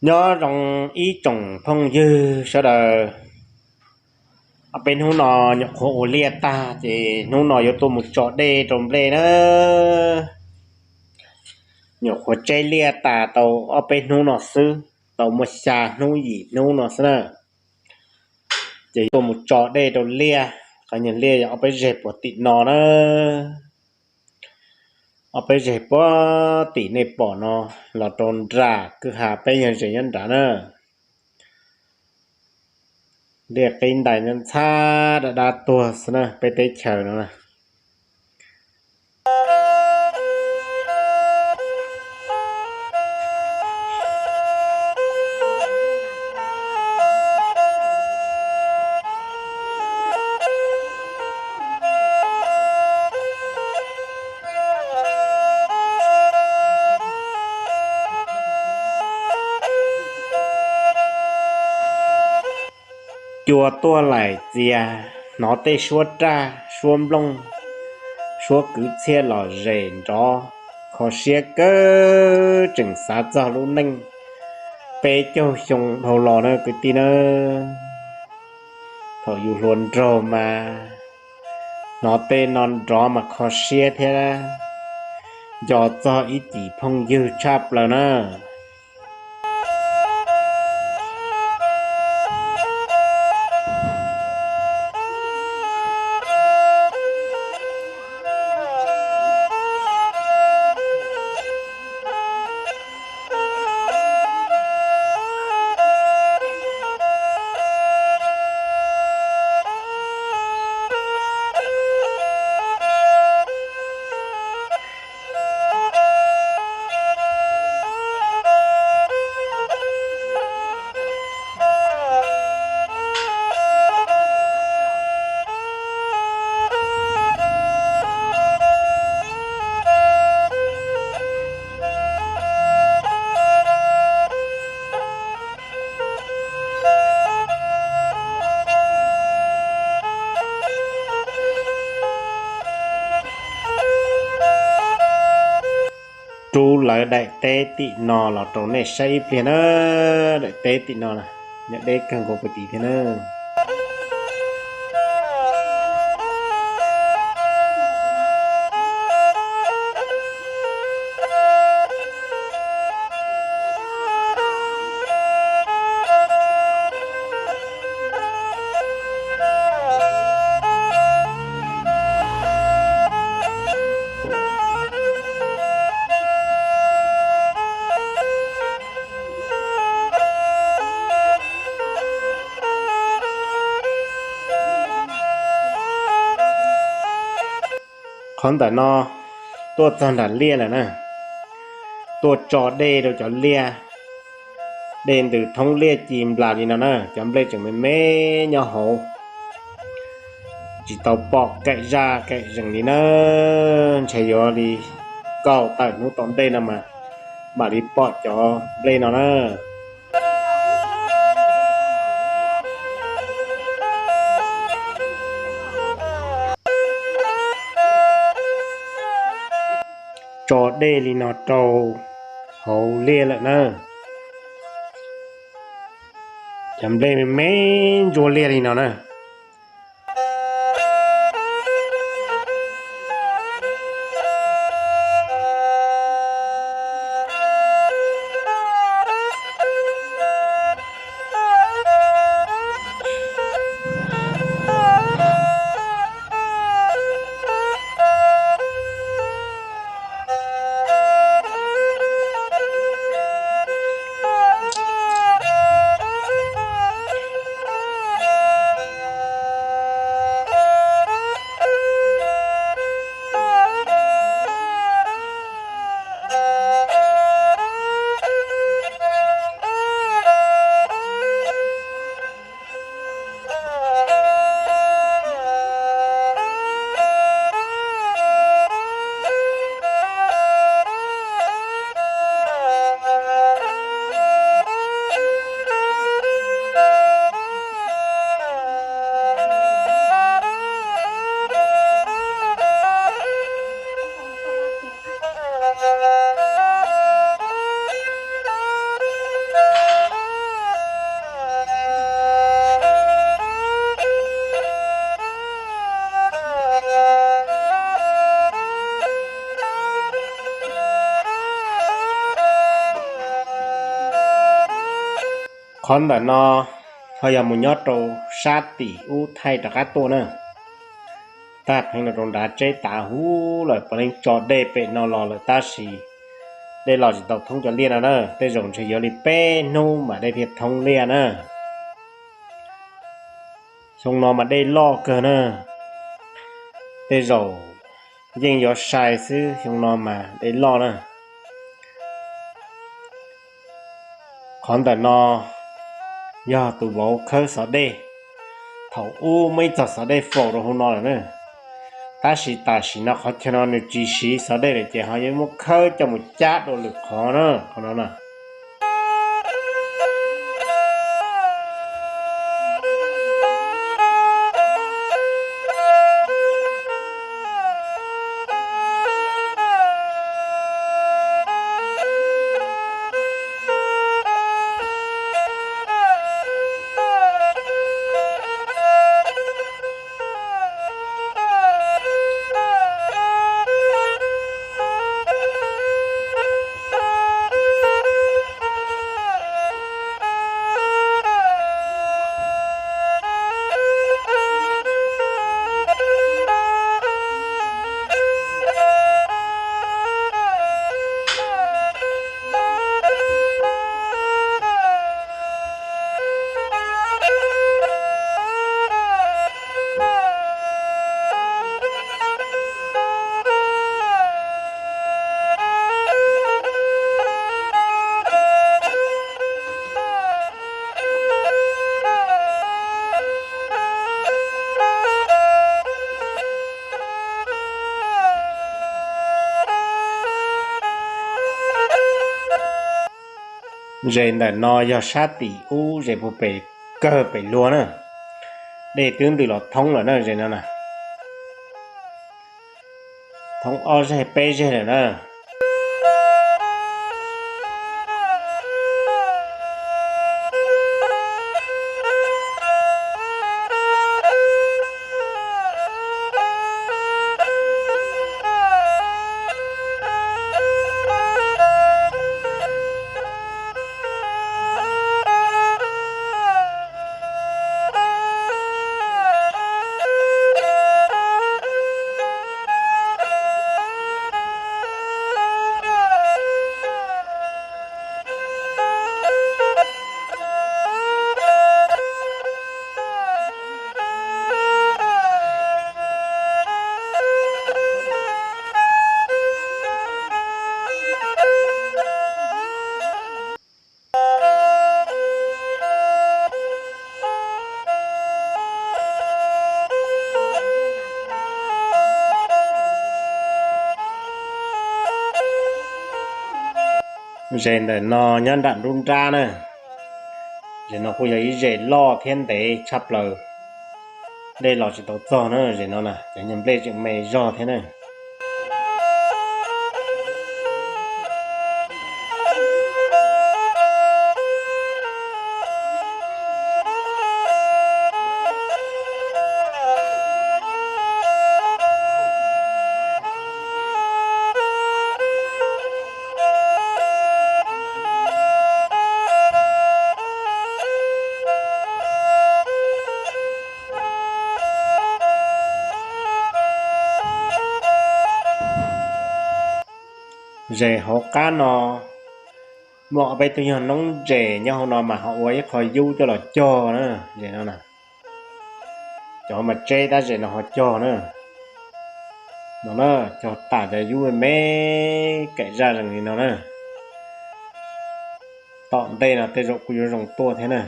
Nyob zoo ib tsoom phooj ywg sawv daws, ob peb hnub no nyuam qhuav ua liaj tag ces hnub no yuav tuaj mus tso dej rau nplej na. Nyuam qhuav tseb liaj tas tau ob peb hnub no xwb, tau muaj xya hnub yim hnub no xwb na. Ces tuaj mus tso dej rau liaj, qhov nyuag liaj yog ob peb zeg puag tim no na. Ob peb zeg puag tim nej pom no los rau nram kwj ha peb yog ze nyob nrad na. Liaj qib ntais nyob ntxhab dab dab tuag xwb na peb teb chaws no na. Cua tuaj laim txias, hnov tej suab raj suab nplooj, suab kwv txhiaj lom zem nrov, kho siab kawg tseem xav txog lub neej peb caug xyoo dhau los na kwv tij na. Thaum yus hluas nraug mas hnov tej no nrov mas kho siab thiab nco txog ib cim phooj ywg tshaj plaws na. Rub lawv daim teb tim no los rau nej saib ib pliag na. Daim teb tim no na, nyob deb kawg nkaus puag tim thiab na. Qhov ntawm no tuaj txog nram liaj lawm na, tuaj tso dej rau cov liaj, dej ntws thoob liaj ci nplas li no na, cov nplej tseem me me nyob hauv, tsis tau pom kaim zaj kaim zees li na, ntshe yuav li kaum tawm hnub tom ntej no mas mam li pom cov nplej no na. Tso dej li no rau hauv liaj lawm na, cov nplej me me ntsuab liaj li no na. Qhov ntawm no ho yog mus nyob rau sab tim ub thaij rov qab tuaj na. Tag pheev los rau nrad tseb tav huv lawm, puav leej tso dej pem no los lawm tab sis dej los tsis tau thoob cov liaj no na, tej zaum ntshe yuav li peb hnub mas dej thiaj thoob liaj na. Xyoo no mas dej loj kawg na, tej zaum yeej yuav sai xwb, xyoo no mas dej loj na. Qhov ntawm no yog tus vauv khawb xov dej, thaum ub muaj ib txog xov dej faus rau hauv no lawm na, tab sis tam sim no qhov chaw no nws tsis siv xov dej lawm ces ho yuav muab khawb coj mus cab dua lwm qhov na, qhov no na. Zes ntawm no yog sab tim ub, zes puag pem kawg pem luag na. Dej twb ntws los thoob lawm na, zes no na. Thoob ob zeg peb zeg lawm na. Zes ntawm no nyob nram nruab nrab na. Zes no kuj yog ib zes loj thiab ntev tshaj plaws. Dej los tsis tau txog na, zes no na cov nyuag nplej tseem me zog thiab na. Zes hauv qab no muaj ob peb tug nyuag noob ntses nyob hauv no mas ho ua ib qho yub coj los cog na, zes no na. Cov mas tseb tab zes no ho cog na. No na, cog tas cov yub me me kaim zaj zees li no na. Tom ntej no tej zaum kuj yuav zoo tuaj thiab na.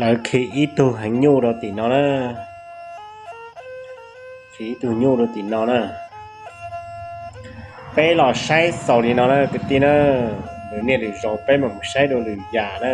Lawv khi ib tug heev nyuj rau tim no na. Khi ib tug nyuj rau tim no na. Peb los saib xaus li no na kwv tij na. Lwm niaj lwm zaus peb mam mus saib dua lwm yam na.